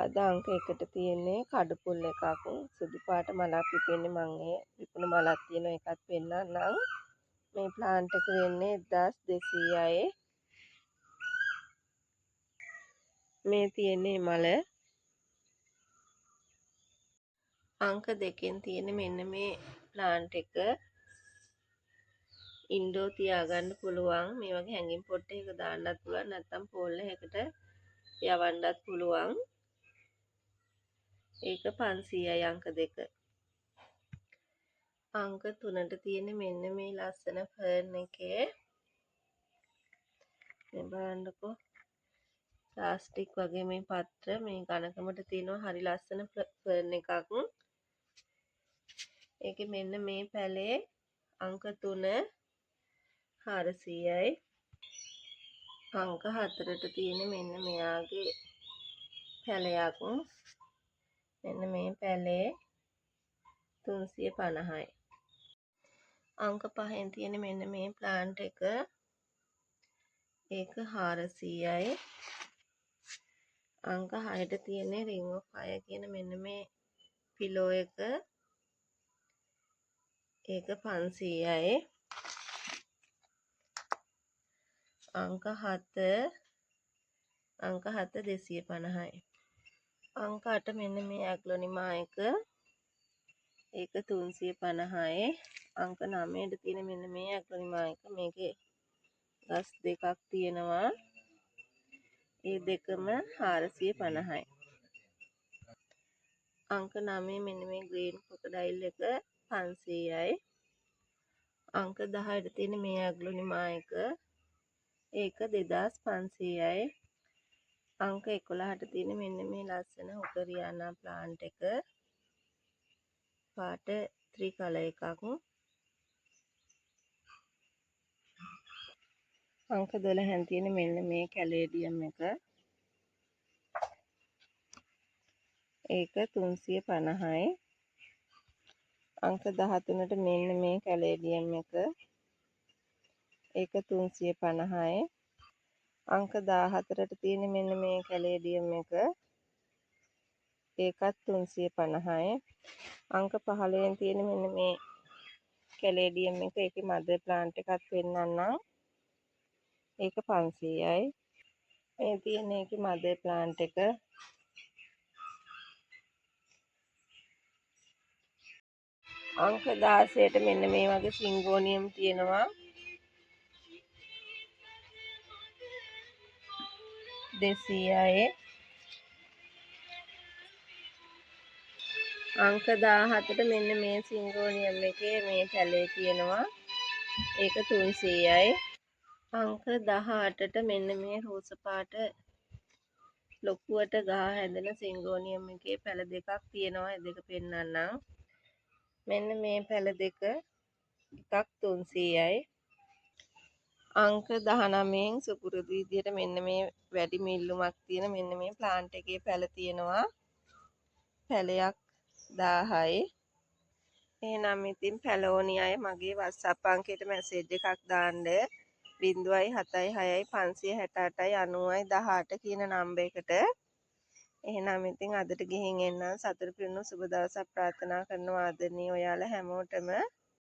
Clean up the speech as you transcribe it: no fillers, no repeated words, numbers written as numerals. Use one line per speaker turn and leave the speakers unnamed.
අද අංක 1ට තියෙන්නේ කඩපුල් එකක්. සුදු පාට මලක් පිපෙන්නේ. මං ඒ පිපුණු මලක් තියෙන එකත් පෙන්නන්නම්. මේ ප්ලාන්ට් එක වෙන්නේ 1200යි. මේ තියෙන්නේ මල. අංක 2න් තියෙන මෙන්න මේ ප්ලාන්ට් එක ඉන්ඩෝ තියාගන්න පුළුවන්. මේ වගේ හැංගින් පොට් එකක දාන්නත් පුළුවන්, නැත්නම් පෝල් එකකට යවන්නත් පුළුවන්. ඒක 500යි අංක 2. අංක 3ට තියෙන මෙන්න මේ ලස්සන ෆර්න් එකේ මේ බලන්නකෝ, ප්ලාස්ටික් වගේ මේ පත්‍ර මේ ඝනකමට තියෙනවා. හරි ලස්සන ෆර්න් එකක්. ඒකේ මෙන්න මේ පැලේ අංක 3 400යි. අංක 4ට තියෙන මෙන්න මෙයාගේ පැලයක්. මෙන්න මේ පැලේ 350යි. අංක 5න් තියෙන මෙන්න මේ ප්ලාන්ට් එක, ඒක 400යි. අංක 6ට තියෙන රින්ග් ඔෆ් ෆයර් කියන මෙන්න මේ පිලෝ එක, ඒක 500යි. අංක 7, අංක 7 250යි. අංක 8 මෙන්න මේ ඇග්ලොනිමා එක, ඒක 350යි. අංක 9ට තියෙන මෙන්න මේ ඇග්ලොනිමා එක, මේකේ ගස් දෙකක් තියෙනවා. ඒ දෙකම 450යි. අංක 9 මෙන්න මේ ග්‍රීන් ක්‍රොකඩයිල් එක 500යි. අංක 10ට තියෙන මේ ඇග්ලොනිමා එක, ඒක 2500යි. අංක 11ට තියෙන මෙන්න මේ ලස්සන හුකරියානා ප්ලාන්ට් එක, පාට ත්‍රිකලර් එකක්. අංක 12න් තියෙන මෙන්න මේ කැලේඩියම් එක, ඒක 350යි. අංක 13ට මෙන්න මේ කැලේඩියම් එක, ඒක 350යි. අංක 14ට තියෙන මෙන්න මේ කැලේඩියම් එක, ඒකත් 350යි. අංක 15න් තියෙන මෙන්න මේ කැලේඩියම් එක, ඒකේ මදර් ප්ලාන්ට් එකක් පෙන්නන්නම්. ඒක 500යි. මේ තියෙන ඒකේ මදර් ප්ලාන්ට් එක. අංක 16ට මෙන්න මේ වගේ සිංගෝනියම් තියෙනවා. 200යි. අංක 17ට මෙන්න මේ සිංගෝනියම් එකේ මේ පැලේ තියෙනවා. ඒක 300යි. අංක 18ට මෙන්න මේ රෝස පාට ලොකුවට ගහ හැදෙන සිංගෝනියම් එකේ පැල දෙකක් තියෙනවා. ඒ දෙක පෙන්නන්නම්. මෙන්න මේ පැල දෙක එකක් 300යි. අංක 19න් සුපුරුදු විදියට මෙන්න මේ වැඩි මිල්ලුමක් තියෙන මෙන්න මේ ප්ලාන්ට් එකේ පැල තියෙනවා. පැලයක් 1000යි. එහෙනම් ඉතින් පැලෝනි අය මගේ WhatsApp අංකයට මැසේජ් එකක් දාන්න. 0.76 568 90 18 කියන නම්බර් එකට. එහෙනම් ඉතින් අදට ගිහින් එන්නම්. සතුට පිරුණු සුබ දවසක් ප්‍රාර්ථනා කරනවා ආදරණීය ඔයාලා හැමෝටම.